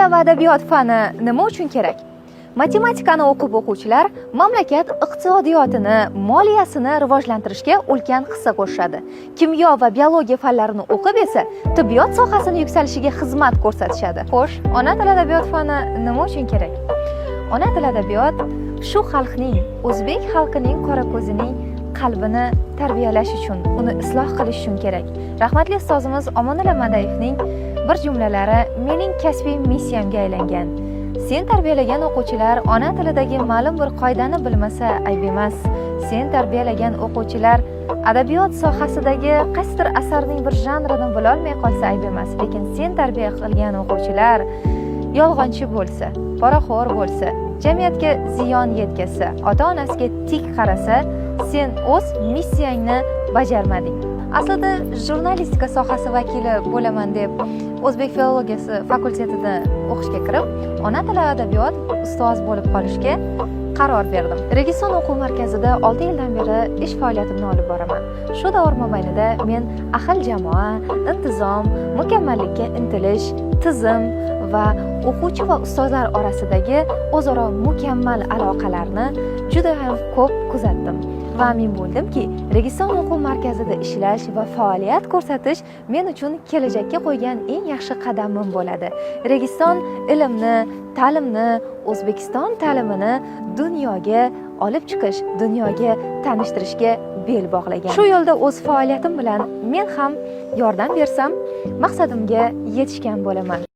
Tili va adabiyot fani nima uchun kerak? Matematikani o'qib, o'quvchilar mamlakat iqtisodiyotini, moliyasini rivojlantirishga ulkan hissa qo'shishadi. Kimyo va biologiya fanlarini o'qib esa tibbiyot sohasini yuksalishiga xizmat ko'rsatishadi. Xo'sh, ona tili adabiyot fani nima uchun kerak? Ona tili adabiyot shu xalqning, o'zbek xalqining qora ko'zining qalbini tarbiyalash uchun, uni isloh qilish uchun kerak. Rahmatli ustozimiz Omonulla Madayevning bir jumlalari mening kasbiy missiyamga aylangan: "Sen tarbiyalagan o'quvchilar ona tilidagi ma'lum bir qoidani bilmasa, ayb emas. Sen tarbiyalagan o'quvchilar adabiyot sohasidagi qaysidir asarning bir janrini bilolmay qolsa, ayb emas. Lekin sen tarbiya qilgan o'quvchilar yolg'onchi bo'lsa, poraxo'r bo'lsa, jamiyatga ziyon yetkazsa, ota onasiga tik qarasa, sen o'z missiyangni bajarmading." Aslida jurnalistika sohasi vakili bo'laman deb o'zbek filologiyasi fakultetida o'qishga kirib, ona tili adabiyot ustoz bo'lib qolishga qaror berdim. Registon o'quv markazida 6 yildan beri ish faoliyatimni olib boraman. Shu davr mobaynida men ahil jamoa, intizom, mukammallikka intilish, tizim va o'quvchi va ustozlar orasidagi o'zaro mukammal aloqalarni juda ham ko'p kuzatdim va amin bo'ldimki, Registon o'quv markazida ishlash va faoliyat ko'rsatish men uchun kelajakka qo'ygan eng yaxshi qadamim bo'ladi. Registon ilmni, ta'limni, O'zbekiston ta'limini dunyoga olib chiqish, dunyoga tanishtirishga bel bog'lagan. Shu yo'lda o'z faoliyatim bilan men ham yordam bersam, maqsadimga yetishgan bo'laman.